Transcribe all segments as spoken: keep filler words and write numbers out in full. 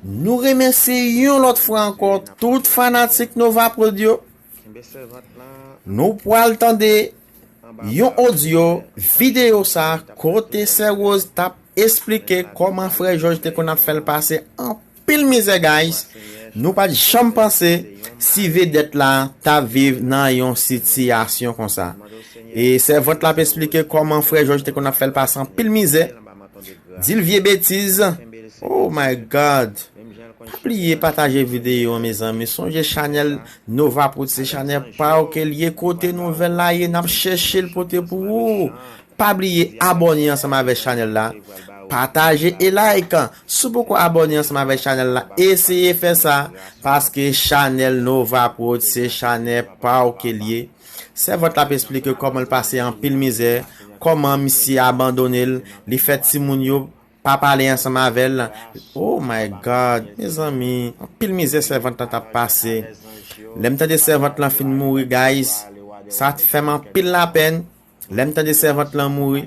Nou remèsye yon lòt fwa ankò tout fanatik Nova Prod yo. Nou pral tande yon odyo, videyo sa, kote Sè Rose t ap esplike kòman frè Jòj te konn ap fè l pase anpil mizè, guys. Nou pa t janm panse si vedèt la t ap viv nan yon sitiyasyon konsa. E sèvant la ap esplike kòman frè Jòj te konn ap fè l pase anpil mizè. Di l vye betiz. Oh my God. Pa bliye pataje videyo an, mezanmi. Sonje chanèl Nova Prod se chanèl pa w ke l ye. Kote nouvèl la ye, n ap chèche l pote pou ou. Pa bliye abòne ansanm avèk chanèl la. Pataje e like. Si w poko abòne ansanm avèk chanèl la, eseye fè sa, paske chanèl Nova Prod se chanèl pa w ke l ye. Sèvant la ap esplike kòman l pase anpil mizè, kòman misye abandone l, li fè timoun yo pa pale ansanm avè l. Oh my God, mezanmi, anpil mizè sèvant lan t ap pase. Lè m tande sèvant lan fin mouri, guys, sa t fè m anpil lapèn. Lè m tande sèvant lan mouri,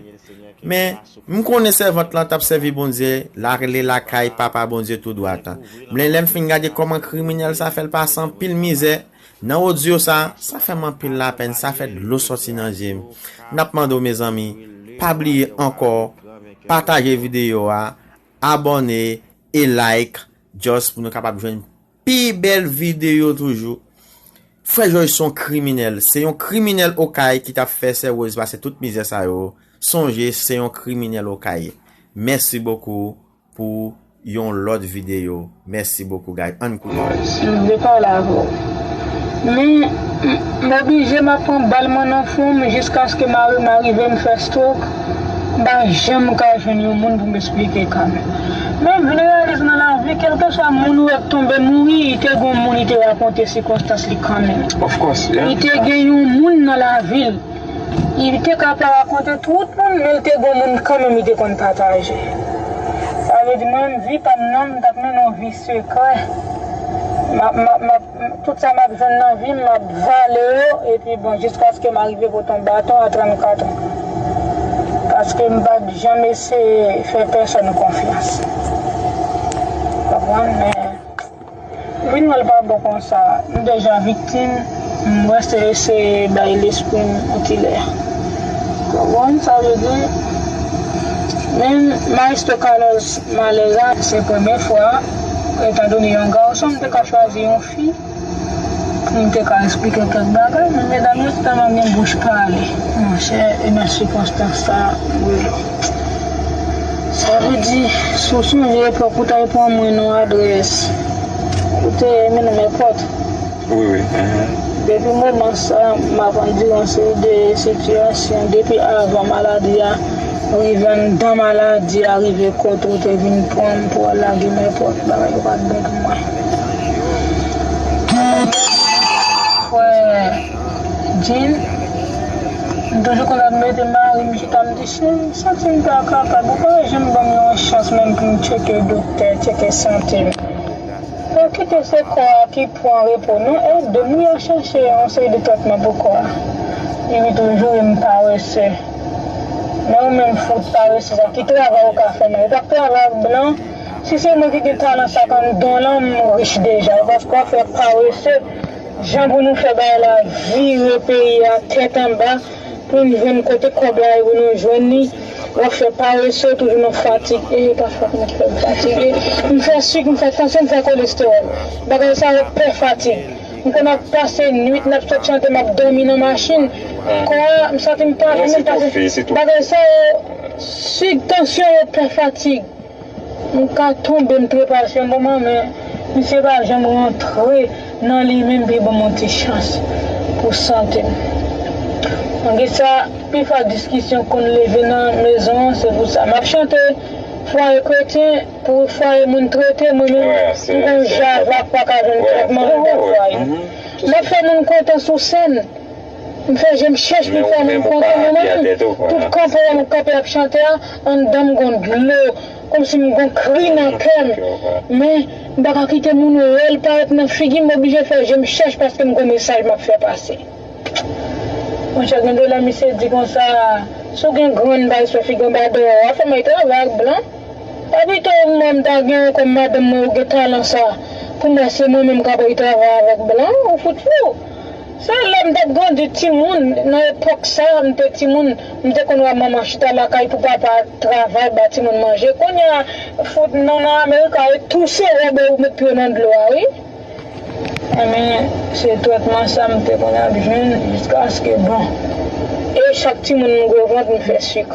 men m konnen sèvant lan t ap sèvi Bondye, l ale lakay Papa Bondye tou dwat. Men lè m fin gade kòman kriminèl sa fè l pase anpil mizè, nan odyo sa, sa fè m anpil lapèn, sa fè dlo sòti nan je m. N ap mande w, mezanmi, pa bliye ankò, pataje videyo a, abòne e like, just pou nou kapab jwenn pi bèl videyo toujou. Frè Jòj se yon kriminèl, se yon kriminèl Okay ki t ap fè Sè Rose pase tout mizè sa yo. Sonje, se yon kriminèl Okay. Mèsi bokou pou yon lòt videyo. Mèsi bokou, guys. Ann koute. M vle pale avè w. Men, m, m oblije m ap pran bal mwen nan fwon m jiskaske mari m arive m fè stroke. M pa janm ka jwenn yon moun pou m esplike ka m. Men, m vin reyalize nan lavi, kèlkeswa moun ou wè k tonbe mouri, li te gon moun li te rakonte sikonstans li kanmenm. Of course, yeah. Li te gen yon moun nan lavi l. Li te ka pa rakonte tout moun, men li te gon moun kanmenm li te konn pataje. Sa vle di, mwen menm, vi pa m nan, m t ap mennen yon vi sekrè. M ap, m ap, m ap, tout sa m ap jwenn nan vi m, m ap vale yo, epi bon, jiskaske m arive pote yon baton a trannkat an. Paske m pa t janm eseye fè pèsòn konfyans. Konprann? Men, vin wè l pa bon konsa. M deja viktim, m wè se eseye bay lespri m yon ti lè. Konprann sa vle di? Men Maestro Carlos Malèza, se premye fwa, etandone yon gason, m te ka chwazi yon fi, pou m te ka esplike kèk bagay, men medam yo tèlman gen bouch pale, monchè, e nan sikonstans sa, wi. Sa vle di, si w sonje epòk ou t al pran mwen nan adrès, ou te mennen m nenpòt. Wi, wi. Depi moman sa, m ap andiran seri de sitiyasyon. Depi avan maladi a rive, anndan maladi a rive, kote ou te vin pran m pou al lage m nenpòt bagay, ou pa t bon pou mwen. Frè Jean, m toujou konn ap mete mari m chita, m di, cheri, m santi m pa kapab, ou pa janm ban m yon chans menm pou m tcheke doktè, tcheke sante m. Ou kite se kò a ki pran repo non, ede m wi a chache yon seri de tretman pou kò a. Li wi toujou e m parese. Men ou menm fout parese sa, ki travay ou ka fè non? Ou pa k travay ak blan? Si se mwen ki gen talan sa k anndan w lan, m rich deja. Paske w ap fè parese, jan pou nou fè bagay la vire peyi a tèt anba, pou n jwenn kote kòb la ye pou nou jwenn li. W ap fè parese, toujou nan fatig. E pa fòk mwen fè m fatige. M fè sik, m fè tansyon, m fè kolestewòl. Bagay sa yo pè fatig. M konn ap pase nwit, n ap sot chante, m ap dòmi nan machin. Kò a, m santi m pa, m pase. Bagay sa yo, sik, tansyon yo pè fatig. M ka tonbe, m trepase yon moman, men misye pa janm rantre nan li menm pou l ban m yon ti chans pou sante m. Malgre sa, pifwa diskisyon konn leve nan mezon an, se pou sa. M ap chante fwaye kretyen pou fwaye moun trete, mwen menm, m gon java k pa ka jwenn tretman anndan fwaye. M ap fè moun kontan sou sèn. M fè je m chèch pou m fè moun kontan, men mwen menm, tout kanpe m kanpe ap chante a, anndan m gon dlo, kòmsi m gon kri nan kè m. Men, m pa ka kite moun wè l parèt nan figi m, m oblije fè je m chèch paske m gon mesaj m ap fè pase. Monchè, gen de lè misye di konsa, si w gen grenn bay sou figi w anba dèyè w, fè m al travay ak blan. Apito mwen m ta gen kòm madanm mwen ou gen talan sa. Pou mwen se mwen menm k ap al travay avèk blan, ou fout fou. Se lè m t ap grandi timoun, nan epòk sa, m te timoun, m te konn wè manman chita lakay pou papa travay ba timoun manje. Kounye a, fout non nan Amerika, e touse wè bò ou met pye w nan dlo a, wi. Enben, se tretman sa m te konn ap jwenn jiskaske bon. E chak timoun m gwo vant, m fè sik.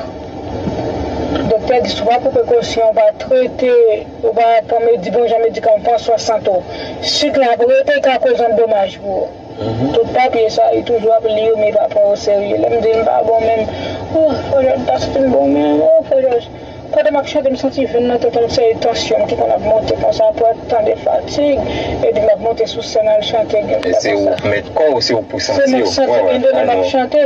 Doktè di, si w pa pran prekosyon, w pa trete, w pa pran medi-, bon jan medikaman, pran swen sante w, sik la ap rete, e ka koz yon domaj pou ou. Tout papye sa, li toujou ap li yo, men li pa pran yo serye. Lè m di l m pa bon menm, oh, Frè Jòj, m pa santi m bon menm, oh, Frè Jòj. Pandan m ap chante, m santi venn nan tèt mwen, se tansyon m ki konn ap monte konsa, apre tan de fatig, epi m ap monte sou sèn al chante, gen de lè konsa. E se ou k mèt kò w, se ou k pou santi w. Se mwen k santi, gen de lè m ap chante,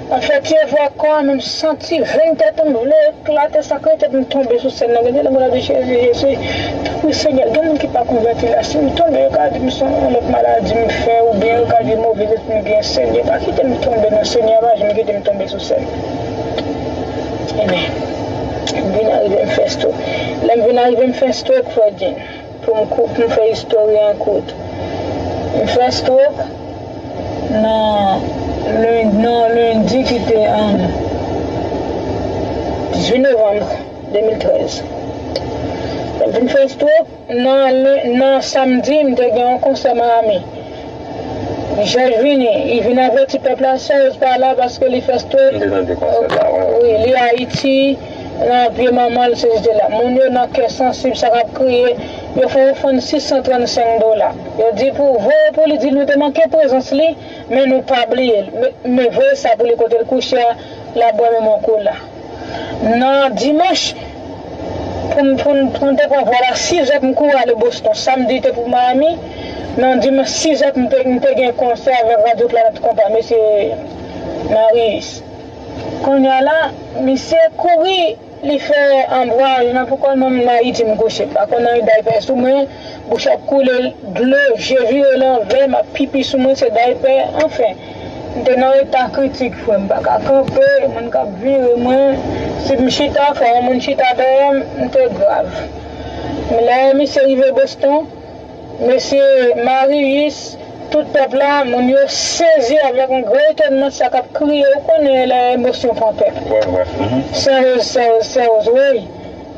m ap fè ti efò ak kò a, men m santi venn tèt mwen vle eklate, sa k rete pou m tonbe sou sèn nan, gen de lè mwen ap di, Jezi, Jezi, tanpri Senyè, gen moun ki pa konvèti la, si m tonbe, yo ka di m se yon lòt maladi m fè, oubyen yo ka di move lespri m gen, Senyè, pa kite m tonbe non, Senyè, pa janm kite m tonbe sou sèn. Ebyen, m vin arive m fè stroke. Lè m vin arive m fè stroke, Frè Jean, pou m kou-, pou m fè istòri an kout. M fè stroke nan len-, nan lendi ki te, um, dizuit novanm de mil trèz. Lè m vin fè stroke, Nan, nan samdi, m te gen yon konsè Miami. Jòj vini, li vin avèti pèp la, Serge pa la paske li fè stroke. M te tande konsè sa, wi. Wi, li Ayiti, nan pye manman l, se jete la. Moun yo nan kè sansib, sa k ap kriye, yo fè yon ofann sis san trannsenk dola. Yo di pou voye pou li, di nou te manke prezans li, men nou pa bliye l. Men, men voye sa pou li kote l kouche a, l ap bwè menm yon kola. Nan dimanch, pou m, pou m, pou m te pran vòl a sizè pou m kouri ale Boston. Samdi te pou Miami. Nan dimanch sizè m te, m te gen konsè avèk Radyo Planèt Konpa, mesye Marius. Kounye a la, misye kouri, li fè, an, vwayaj nan pou kò l, mwen m nan Ayiti m kouche. M pa konn anyen daypè sou mwen. Bouch ap koule dlo, je vire lanvè, m ap pipi sou mwen, se daypè, anfen. M te nan eta kritik, frè m, m pa ka kanpe, moun k ap vire mwen. Si m chita, fò yon moun chita dèyè m, m te grav. Men lè misye rive Boston, mesye Marius, tout pèp la, moun yo sezi avèk yon gwo etònman, sa k ap kriye, ou konnen lè emosyon pran pèp. Wè, wè. Serioz, serioz, serioz, wi.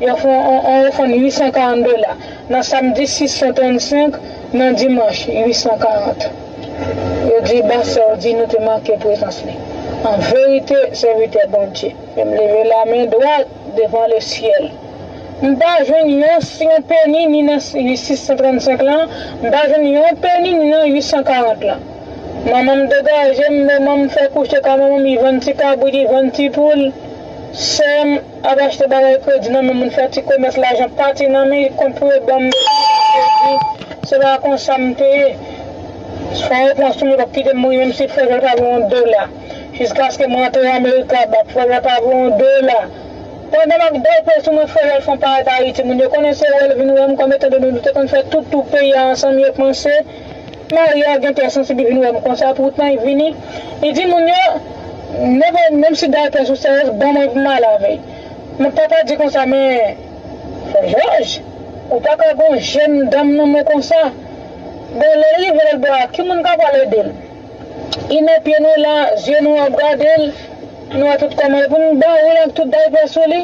Yo fè yon, yon, yon ofann uit san karant dola. Nan samdi, sis san trannsenk, nan dimanch, uit san karant. Yo di, Bastè, yo di nou te manke prezans li. An verite, sèvitè Bondye. Men m leve lamen dwat devan lesyèl. M pa jwenn yon, yon peni ni nan sis san trannsenk lan, m pa jwenn yon peni ni nan uit san karant lan. Manman m degaje m, manman m fè kouche kay manman m, li vann ti kabrit, li vann ti poul. Sè m ap achte bagay kredi nan men moun, fè ti komès, lajan pati nan men, li konn pou yo ban m kredi. Se pa konsa m te ye. Fò yo pran sou mwen, p ap kite m mouri, menm si Frè Jòj pa voye yon dola. Jiskaske m rantre Amerika, p ap Frè Jòj pa voye yon dola. Pandan m ap dèyè sou mwen, Frè Jòj fè yon parèt Ayiti. Moun yo konnen se wè l vin wè m, kòm etan done nou te konn fè tout tour peyi a ansanm, yo panse Maria gen tè sansib, li vin wè m konsa, poutan li vini. Li di moun yo, nenpòt, menm si daypè sou sèyèz, ban mwen pou m ale avè l. Men papa di konsa, men, Frè Jòj, ou pa ka gon jèn danm nan men w konsa. Bon, lè l rive lòtbò a, ki moun k ap al ede l? Li nan pye nou la, zye nou ap gade l, nou wè tout kòman l, pou nou ba ou l ak tout daypè sou li.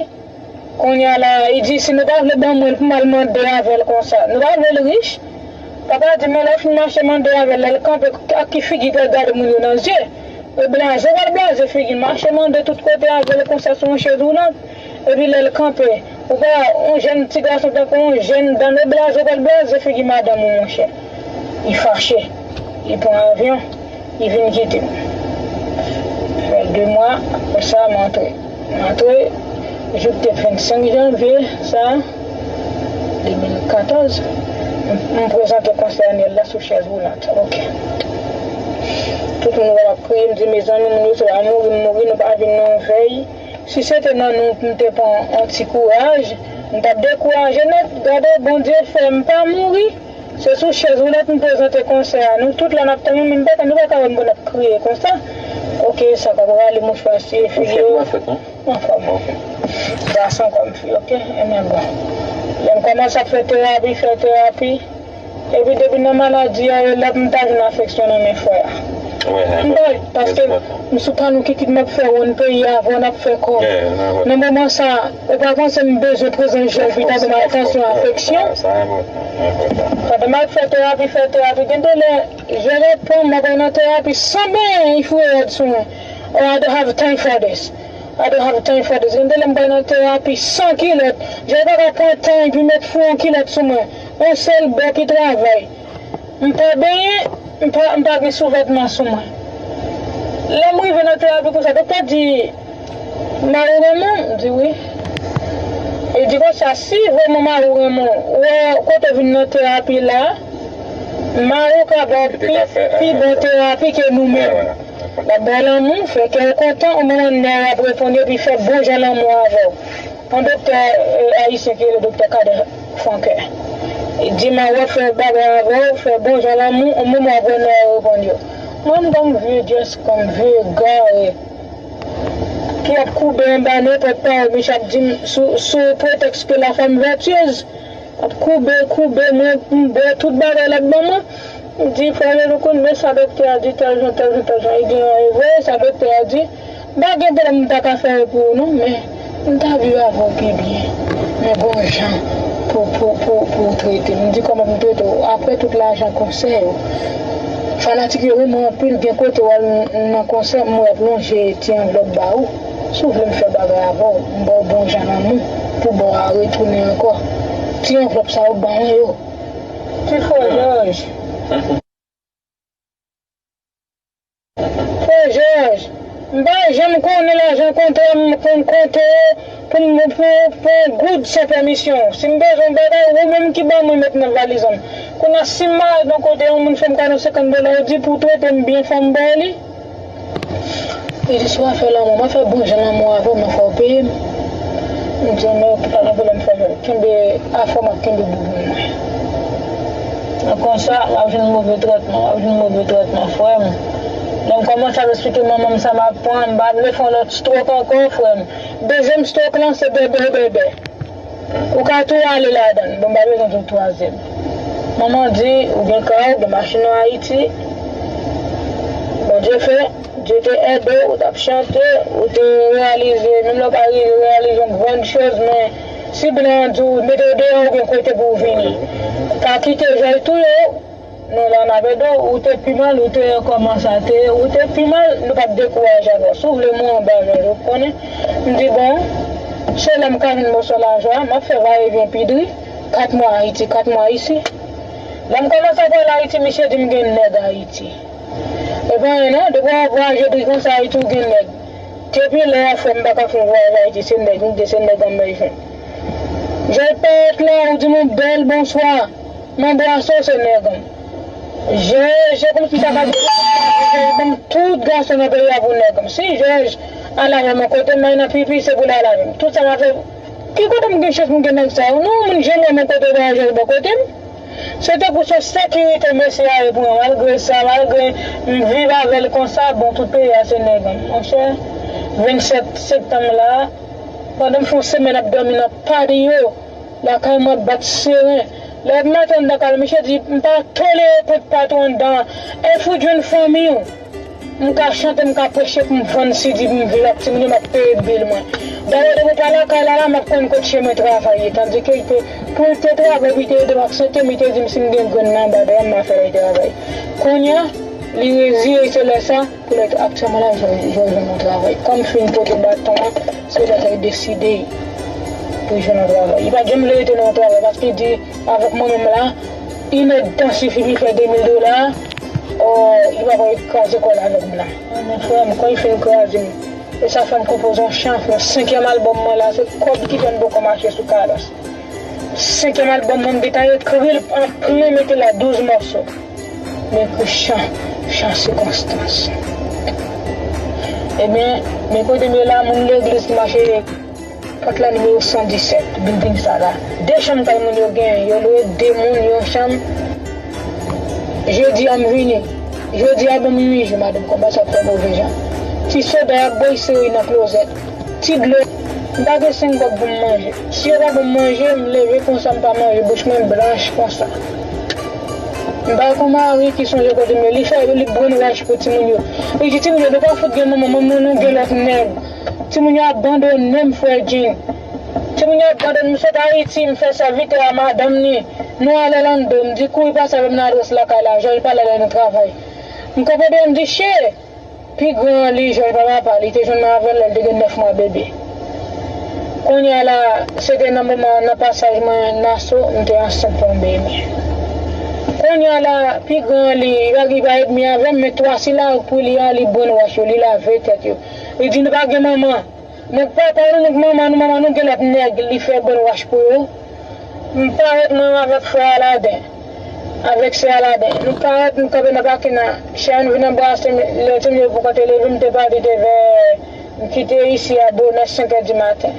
Kounye a la, li di, si nou pa vle ban mwen l pou m al mande avè l konsa, nou pa vle l rich? Papa di, men lè w fin mache mande avè l, lè l kanpe, ak ki figi l pral gade moun yo nan zye? E blaze w pral blaze figi l, mache mande tout kote avè l konsa sou yon chèz woulant. Epi lè l kanpe, ou pa wè yon jèn ti gason tankou yon jèn danm, e blaze w pral blaze figi madanm ou, monchè. Li fache, li pran avyon. Li vin kite m. Fè de mwa, apre sa, m antre. M antre, jou k te vennsenk janvye, sa, de mil katòz, m, m prezante konsè anyèl la sou chèz woulant. Oke. Tout moun wè m ap kriye, m di, mezanmi, moun yo se pa mouri m mouri, nou pa vin nan yon vèy. Si se te nan nou pou m te pran yon ti kouraj, m t ap dekouraje nèt. Gade, Bondye fè m pa mouri. Se sou chèz woulant m prezante konsè a. Nou tout la n ap tann, men m pa, nou pa ka wè m pou n ap kriye konsa. Oke, sa k ap rale mouchwa siye figi yo. Ou fèt ou pa fèt, non? Anfòm. Oke. Gason kòm fi, oke? Ebyen bon. Lè m kòmanse ap fè terapi, fè terapi, epi depi nan maladi a, e lè m ta jwenn afeksyon nan men frè a. M pa, paske m sou panou ki kit m ap fè wonn peyi a, avè w n ap fè kò. Nan moman sa, ou pa panse m bezwen prezans Jèl pou ta ban m atansyon, afeksyon? Pandan m ap fè terapi, fè terapi, gen de lè, Jèl ap pran m, m ap nan terapi san benyen, li foure rad sou mwen. Oh, I don't have time for this. I don't have time for this. Gen de lè m pral nan terapi san kilòt. Jèl pa ka pran tan epi met foure yon kilòt sou mwen. Yon sèl bò ki travay. M pa benyen, m pa, m pa gen souvètman sou mwen. Lè m rive nan terapi konsa, doktè di, "Mari w renmen w?" M di, "Wi." Li di konsa, "Si vrèman mari w renmen w, wè kote w vin nan terapi la, mari w ka ba w pi, pi bon terapi ke nou menm." L ap ba w lanmou, fè kè w kontan, yon moman nèg ap reponn epi fè bon jan lanmou avè w. Yon doktè, eh, ayisyen ki rele doktè Kadè Frankè. Li di, "Mari w ap fè bagay avè w, fè bon jan lanmou, yon moman w ap wè nèg yo reponn yo." Mwen, m konn vye Djès, konn vye gare, ki ap koube anba nenpòt pawòl misye ap di m sou, sou pretèks ke la femme vertueuse. Ap koube, koube, mwen, m bwè tout bagay l ap ban mwen. M di, "Frè Jezi, ou konn men sa doktè a di, tèl jan, tèl jan, tèl jan." Li di, "Non, e vre, sa doktè a di, m pa gen pwoblèm, m ta ka fè l pou ou non, men m ta viv avè w pi byen. Men gon jan pou, pou, pou, pou w trete m." M di, "Kòman pou m trete w?" Apre tout lajan konsè yo, fanatik yo renmen anpil, gen kote w al nan konsè, m wè y ap lonje ti anvlòp ba ou. Si w vle m fè bagay avè w, m ba w bon jan lanmou pou ba w a retounen ankò. Ti anvlòp sa yo ban mwen yo. Ti frè Jòj. Frè Jòj, m pa janm konnen lajan kontrè m konn konte pou m pou, pou yon goud san pèmisyon w. Si m bezwen yon bagay, ou menm ki ban mwen met nan valiz an m. Kounye a, si m mare nan kote yon moun fè m kado senkant dola, ou di pou w trete m byen, fò m ba w li. Li di, "Si w a fè lanmou, m a fè bon jan lanmou avè w, men fò w peye m." M di, "Men pa gen pwoblèm, frè Jòj. Kenbe afè w, m ap kenbe boubou mwen." Nan konsa, w ap jwenn move trètman, w ap jwenn move trètman, frè m. Lè m kòmanse ap eksplike manman m sa m ap pran, m pa vle fè yon lòt stroke ankò, frè m. Dezyèm stroke lan, se bèbè, bèbè. Ou ka tou ale ladan l. Bon, m pa bezwen di w twazyèm. Manman di, ou gen kay, ou gen machin an Ayiti. Bondye fè, Dye te ede w, ou t ap chante, ou te reyalize, menm lè w pa rive reyalize yon grann choz, men si blan an di w mete w deyò, ou gen kote pou w vini. Pa kite Jòj touye w. Non, la n ap ede w, ou te pi mal, ou te kòmanse a te, ou te pi mal, nou p ap dekouraje avè w. Si w vle mwen anba Jòj, ou konnen. M di, "Bon, se lè m ka jwenn moso lajan, m ap fè vayevyen pi dri, kat mwa Ayiti, kat mwa isi." Lè m kòmanse ap al Ayiti, misye di m gen nèg Ayiti. E pa anyen non, depi w ap vwayaje dri konsa, Ayiti, ou gen nèg. Depi lè a, frè m, m pa ka fè yon vwayaj Ayiti, se nèg m gen, se nèg an m bezwen. Jòj parèt la, ou di m yon bèl bonswa. Nan bras ou se nèg an m. Jòj, se kòmsi m ta ka di, Jòj ban m tout gason nan peyi a pou nèg an m. Si Jòj al avè m yon kote, m al nan pipi, se pou l al avè m. Tout sa m ap fè, ki kote m gen chans pou m gen nèg sa yo? Non, moun janm wè m yon kote, pa Jòj bò kote m. Se tankou se sekirite mesye a ye pou mwen. Malgre sa, malgre m viv avè l konsa, bon, tout peyi a se nèg an m. Monchè, vennsèt septanm la, pandan m fè yon semèn ap dòmi nan patio, lakay mwen ap bat seren. Lè maten m nan kay la, misye di, "M pa tolere kont patwon anndan an. Èske ou jwenn fanmi w?" M ka chante, m ka preche pou m vann si di pou m viv ak timoun yo, m ap peye bil mwen. Dayè, depi w pa lakay la, la, m ap konn kot chemen travay ye. Tandike l te, pou l te travay, pou l te ede m ak sante m, li te di m si m gen grenn nan anba dayè m, m a fè l travay. Kounye a, li reziye, se lè sa, pou lè aktyèlman la, Jòj, Jòj jwenn yon travay. Kòm m fin pote baton an, se lè sa li deside pou l jwenn yon travay. Li pa t janm vle rete nan yon travay, paske li di, avèk mwen menm la, inèdtan sifi pou l fè de mil dola, o, li pa pral kraze kò l avèk m la. Men frè m, kan li fin kraze m, e sa fè m konpoze yon chan, yon senkyèm albòm mwen la, se kòb ki fè m poko mache sou kalas. Senkyèm albòm mwen, m gentan ekri l an plen, mete la douz mòso. M ekri chan, chan sikonstans. Ebyen, men kote m ye la, moun legliz ki mache Pòt la nimewo san disèt, bilding sa la. De chanm kay moun yo genyen, yo lwe de moun yon chanm. Jedi a m vini. Jodi a ban m uit jou, madanm konbasa ap fè move jan. Ti soda y ap bwè, sere nan klozèt. Ti dlo. M pa gen senk kòb pou m manje. Si yo pa ban m manje, m leve konsa, m pa manje, bouch mwen blanch konsa. M pa gen yon mari ki sonje kote m ye. Li fè, li brainwash pou timoun yo. Li di timoun yo, nou pa fout gen manman, manman nou gen lòt nèg. Timoun yo abandone m, frè Jean. Timoun yo abandone m, m sot Ayiti, m fè sèvitè a madanm ni. Nou ale Lando, m di kouri pase avè m nan adrès lakay la, Jòj pa la lè nou travay. M kanpe deyò, m di, che! Pi gran an li, Jòj pa papa, li te jwenn mwen avè l lè l te gen nèf mwa bebe. Kounye a la, se te nan moman nan pasaj mwen Naso, m te ansent pou yon bebe. Kounye a la, pi gran an li, li pa, li pa edmi avè m, men twa sila pou li a, li brainwash yo, li lave tèt yo. Li di nou pa gen manman. Nèg papa nou, nèg manman nou, manman nou gen lòt nèg, li fè brainwash pou yo. M parèt mwen avèk frè Aladen, avèk sè Aladen. Nou parèt, nou kanpe nan pakin nan. Sharon vin anbrase m, lè timoun yo poko te leve, m te pati te vè, m kite isi a bonè senk è di maten.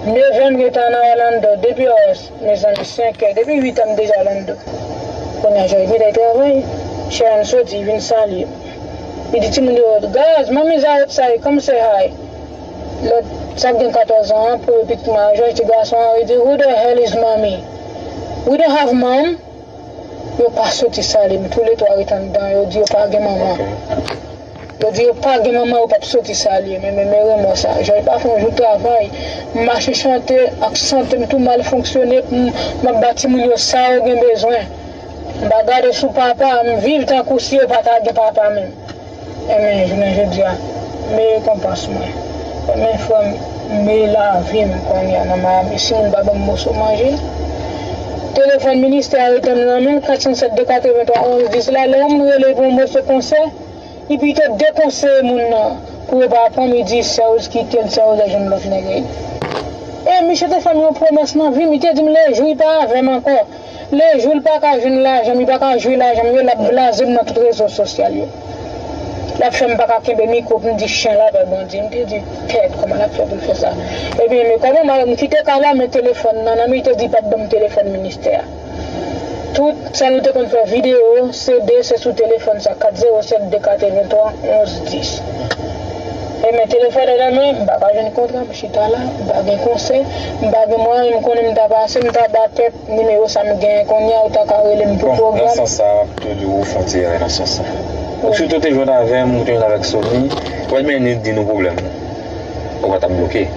Nèf è m gentan nan Orlando, depi Orlando, mezanmi, senk è, depi uit è m deja Orlando. Kounye a, Jòj mete travay, Sharon soti, vin salye m. Li di timoun yo, guys, mommy's outside, come say hi. Lòt, sa gen katòz an an, premye pitit mwen an, Jòj ti gason an, li di, who the hell is mommy? We don't have mom. Yo pa soti salye m, toulètwa ret anndan, yo di yo pa gen manman. Yo di yo pa gen manman, yo p ap soti salye m, men, men, men remò sa. Jòj pa fè yon jou travay, m mache chante, ak sante m tou mal fonksyone, m, m ap ba timoun yo sa yo gen bezwen. M pa gade sou papa, m viv tankou si yo pa ta gen papa menm. Enben, jounen jodi a, m e rekonpans mwen. Enben, frè m, m e lavi m kounye a nan Miami. Si moun pa ban m moso manje, telefòn ministè a rete m nan men, kat san sèt de katrevenntwa onz dis la, lè yon moun rele pou yon moso konsè, epi te dekonseye moun nan, pou yo pa pran m, li di, sèz kite l, sèz al jwenn lòt nèg. E misye te fè m yon pwomès nan vi m, li te di m lejou li pa avè m ankò. Lejou l pa ka jwenn lajan m, li pa ka jwe lajan m, yo l ap blaze m nan tout rezo sosyal yo. L ap fè m pa ka kenbe mikwo pou m di chen la pè Bondye. M te di, tèt, kòman l ap fè pou l fè sa? Ebyen, men kòman mari m kite kay la, men telefòn nan nan men, li te di li p ap ban m telefòn ministè a. Tout sa nou te konn fè videyo, C D, se sou telefòn sa, kat zewo sèt de katrevenntwa onz dis. Ebyen, telefòn nan nan men, m pa ka jwenn kontra, m chita la, m pa gen konsè, m pa gen mwayen, m konnen m ta pase, m ta ba tèt nimewo sa m genyen kounye a, ou ta ka rele m pou pwogram. Bon, nan sans sa, m ap toujou fè yon ti erè nan sans sa. Ou sitou te jwenn avè m, ou te jwenn avèk Sony, ou pa t menm di nou pwoblèm ou. Ou pa t ap bloke.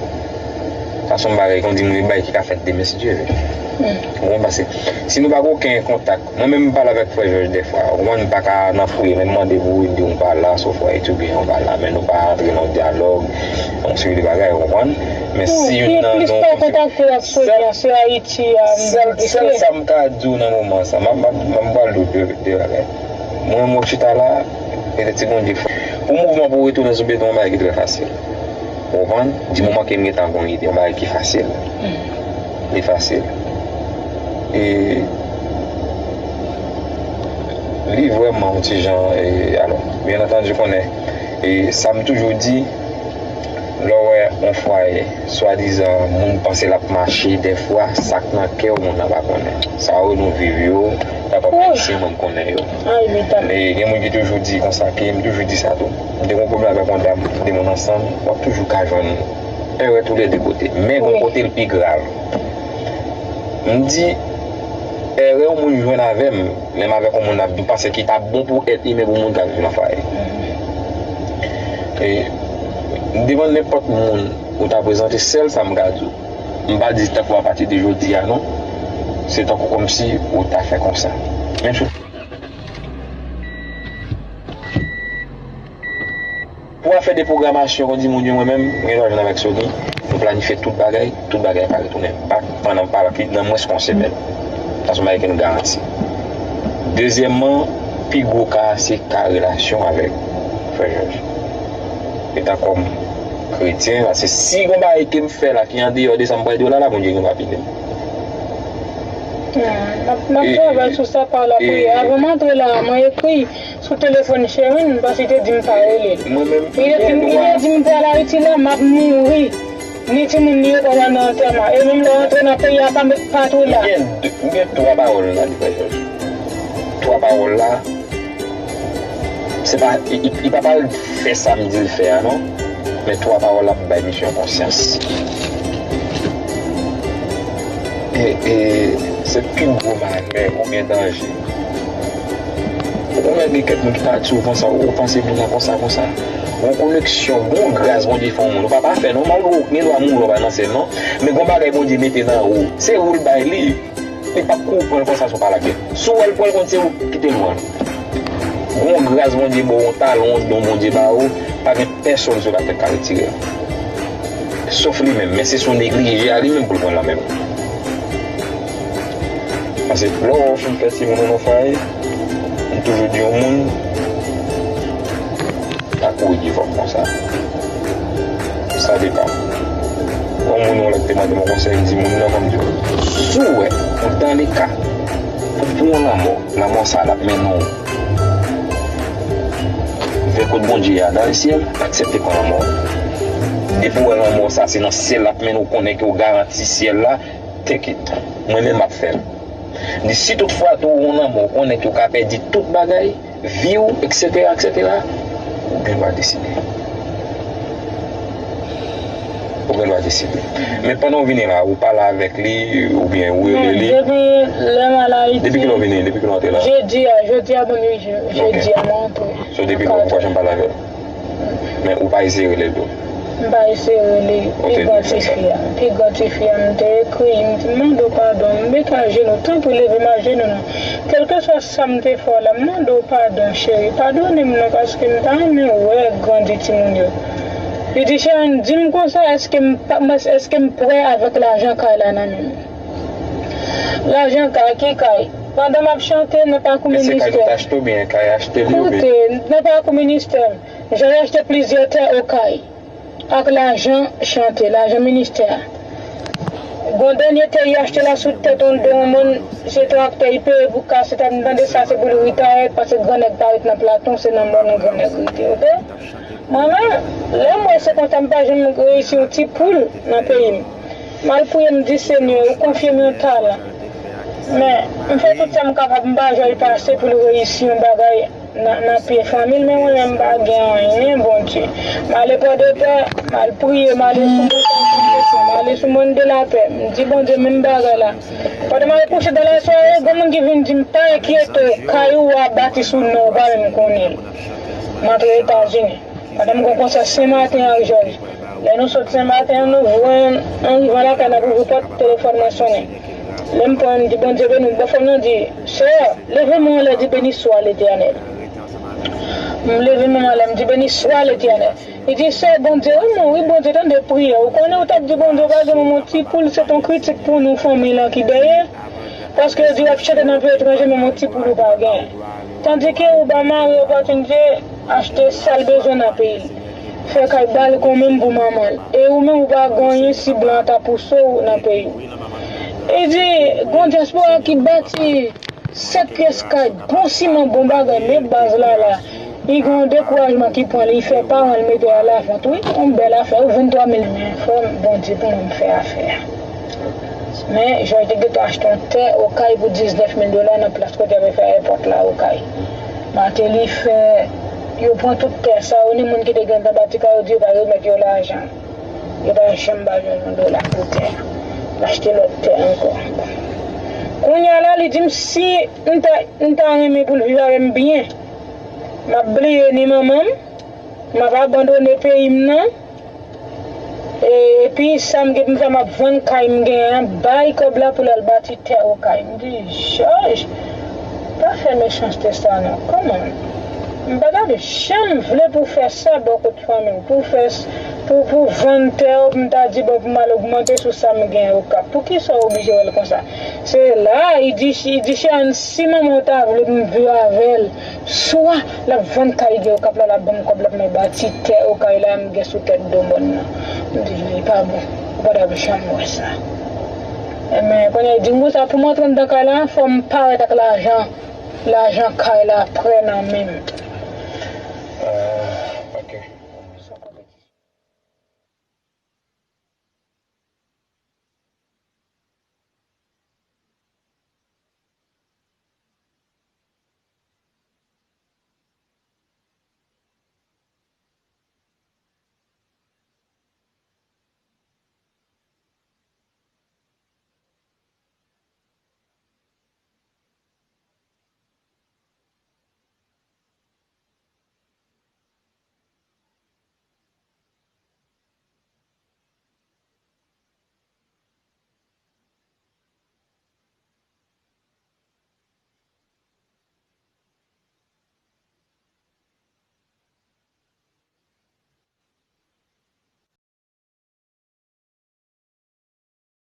Sa se yon bagay, kon di moun, yon bagay ki ka fèt demen, si Dye vle. Ou konprann? Paske si nou pa gen okenn kontak, mwen menm m pale avèk frè Jòj dèfwa, ou konprann, m pa ka nan fouye, menm mande pou ou, di w pa la, sofwa etibyen ou pa la, men nou pa antre nan dyalòg, yon seri de bagay, ou konprann? Men si youn nan nou kontakte ak Sonia, se Ayiti a, m sèl, sèl sa m ka di w nan moman sa, m ap, m ap, m ap pral di w de, de bagay. Mwen, mwen chita la, e ti Bondye fè. Pou mouvman pou retounen sou beton, yon bagay ki trè fasil. Ou konprann? Di moman ke m gentan gon ide, yon bagay ki fasil. Li fasil. E li vrèman yon ti jan, e, alò, byen antandi, konnen, e sa m toujou di, lè w wè yon fwaye, swadizan moun panse l ap mache, dèfwa, sa k nan kè w, moun nan pa konnen. Sa yo nou viv yo, kapab Ayisyen, mwen m konnen yo. E gen moun ki toujou di konsa, ke m toujou di sa tou. M te gon pwoblèm avèk yon dam, de moun ansanm, w ap toujou ka jwenn erè toulède kote. Men gon kote l pi grav. M di, erè yon moun jwenn avè m, menm avèk yon moun ap di, m panse ki t ap bon pou èt imen pou moun k ap viv nan fwaye. E, devan nenpòt moun ou ta prezante, sèl sa m ka di w. M pa di tankou apati de jodi a non. Se tankou kòmsi ou ta fè konsa. Menm si Pou afè de pwogramasyon, kon di moun yo, mwen menm, m gen dwa jwenn avèk Sony, nou planifye tout bagay, tout bagay pa retounen bak pandan pa plis nan mwens ke yon semèn. Sa se yon bagay ke nou garanti. Dezyèmman, pi gwo ka a se ka relasyon avèk frè Jòj. Etan kòm kretyen, paske si gon bagay ke m fè la ki andeyò de sa m pral di w la, la, Bondye gen pa pini m. Hmm, m ap, m ap travay sou sa pa lapriyè. Avan m antre la, mwen ekri sou telefòn Sherine, paske li te di m pa rele l. Li te di m, li te di m pral Ayiti la, m ap mouri. Ni timoun, ni yo pa nan antèman. E menm lè w antre nan peyi a, pa met, pa tou la. M gen, m gen twa pawòl la li fè Jòj. Twa pawòl la, se pa, li, li, li pa pral fè sa m di l fè a non. Men twa pawòl la ap bay misye yon konsyans. E, e, se pi gwo malè oubyen danje. Ou konnen gen kèk moun ki pati, ou panse, ou panse moun nan konsa, konsa. Gon koneksyon, gon gras Bondye fè yon moun. Ou pa pafè non, malgre ou gen dwa mouri, ou pa nan syèl non. Men gon bagay Bondye mete nan ou. Se ou l bay li. Li p ap kou pran l konsa, se yon pa lagè. Si w wè l pran l kont se ou, kite l pran l. Gon gras Bondye ba w, yon talan, yon don Bondye ba ou, pa gen pèsonn sou latè k ka retire l. Sof li menm, men se si w neglije a li menm pou l pran l nan men w. Paske lè w fin fè timoun ou nan fwaye, m toujou di yon moun, pa kouri devan m konsa. Sa depann. Yon moun yon lòt te mande m yon konsèy, m di moun nan, fò m di w, si w wè, ou dans le cas pou, pou yon lanmò, lanmò sa l ap mennen w vè kot Bondye a dans le ciel, aksepte pran lanmò. Depi w wè lanmò sa se nan syèl l ap mennen w, konnen ke w garanti syèl la, take it. Mwen menm m ap fè l. Di si tout fwa tou ou yon lanmò, ou konnen ke w ka pèdi tout bagay, vi w, etsetera, etsetera, ou gen dwa deside. Ou gen dwa deside. Men pandan w vini la, ou pale avèk li, oubyen ou rele li? Depi lè m al Ayiti. Depi kilè w vini? Depi kilè w antre la? Jedi a, jodi a, bon, wi, je- jedi a, mwen antre. So, depi lè w pa janm pale avè l? Men ou pa eseye rele l tou? M pa eseye rele l. Pi gran tifi a. Pi gran tifi a, m te ekri, m di, m mande w padon, m met ajenou, tanpri leve m ajenou non. Kèlkeswa sa m te fè w la, m mande w padon, cheri. Padone m non, paske m ta renmen wè grandi timoun yo. Li di, Sharon, di m konsa, èske m pa, èske m prè avèk lajan kay la nan men m? Lajan kay, ki kay? Pandan m ap chante nan pakou ministè. E se kay nou t achte oubyen kay achte li oubyen? Koute, nan pakou ministè. Jan achte plizyè tè Okay ak lajan chante, lajan ministè a. Gon dènye tè li achte la sou tèt yon, de yon moun, se traktè li peye pou kase tèt, m tande sa se pou li retire, paske grannèg pa ret nan Platon, se nan mòn grannèg rete, oke? Mwen menm, lè m wè se konsa, m pa janm reyisi yon ti poul nan peyi m. M al priye, m di, Senyè, ou konfye m yon talan. Men, m fè tout sa m kapab, m pa janm pase pou l reyisi yon bagay nan, nan pye fanmi l, men mwen menm m pa gen anyen, Bondye. M ale Pòdepè, m al priye, m ale sou Mòn Pòdepè, m ale sou Mòn de la Pè, m di Bondye menm bagay la. Pandan m al kouche dan lasware, gen moun ki vin di m, pa enkyete w, kay ou a bati sou non w, ou pa menm konnen l. M antre Etazini. Pandan m gen yon konsè Senmaten ak Jòj. Lè nou sot Senmaten an, nou voye an, an rive lakay, n ap ouvri pòt, telefòn mwen sonnen. Lè m pran, m di, Bondye beni w. Bòfrè m nan di, Sè, leve men w anlè, di, Béni soit l'Éternel. M leve men m anlè, m di, Béni soit l'Éternel. Li di, Sè, Bondye renmen w, wi, Bondye tande priyè w. Ou konnen ou t ap di Bondye w pa gen manman, ti poul, se t on kritik pou nou, fanmi lan ki dèyè. Paske yo di w ap chante nan peyi etranje, menm yon ti poul ou pa genyen. Tandike ou ba mari opòtinite achte sa l bezwen nan peyi l. Fè kay balkon menm pou manman l. E ou menm ou pa gen anyen si blan an ta pouse w nan peyi w. E di, gon dyaspora ki bati sèt pyès kay, bon siman, bon bagay, men baz la la. Li gen yon dekourajman ki pran li, li fè paran l mete a lavant, wi, yon bèl afè, wi, venntwa mil men, frè m, Bondye pou mwen m fè afè a. Men, Jòj te gentan achte yon tè Okay pou diznèf mil dola nan plas kote y ap fè ayewopò la Okay. Mateli fè, yo pran tout tè sa yo, ni moun ki te gentan bati kay yo di yo pa remèt yo lajan. Yo pa janm ba jwenn yon dola pou tè a. L achte lòt tè ankò. Kounye a la, li di m si m ta, m ta renmen pou l viv avè m byen, m ap bliye ni manman m, m ap abandone peyi m nan. E, epi sa m gen pou m fè, m ap vann kay m genyen an, bay kòb la pou l al bati tè Okay. M di, Jòj, pa fè mechanste sa non. Kòman? M pa t ap janm vle pou w fè sa bò kot fanmi w, pou w fè s-, pou, pou w vann tè w, pou m ta di, bon, pou m al ogmante sou sa m gen Okap. Poukisa w oblije wè l konsa? Se la, li di, li di, Sharon, si manman w ta vle pou m viv avè l, swa l ap vann kay gen Okap la, l ap ban m kòb la pou mwen bati tè Okay la m gen sou tèt do mòn nan. M di, li pa bon. Ou pa t ap janm wè sa. Enben, kounye a, li di m konsa, pou m antre anndan kay la, fò m parèt ak lajan, lajan kay la prè nan men m. Ah,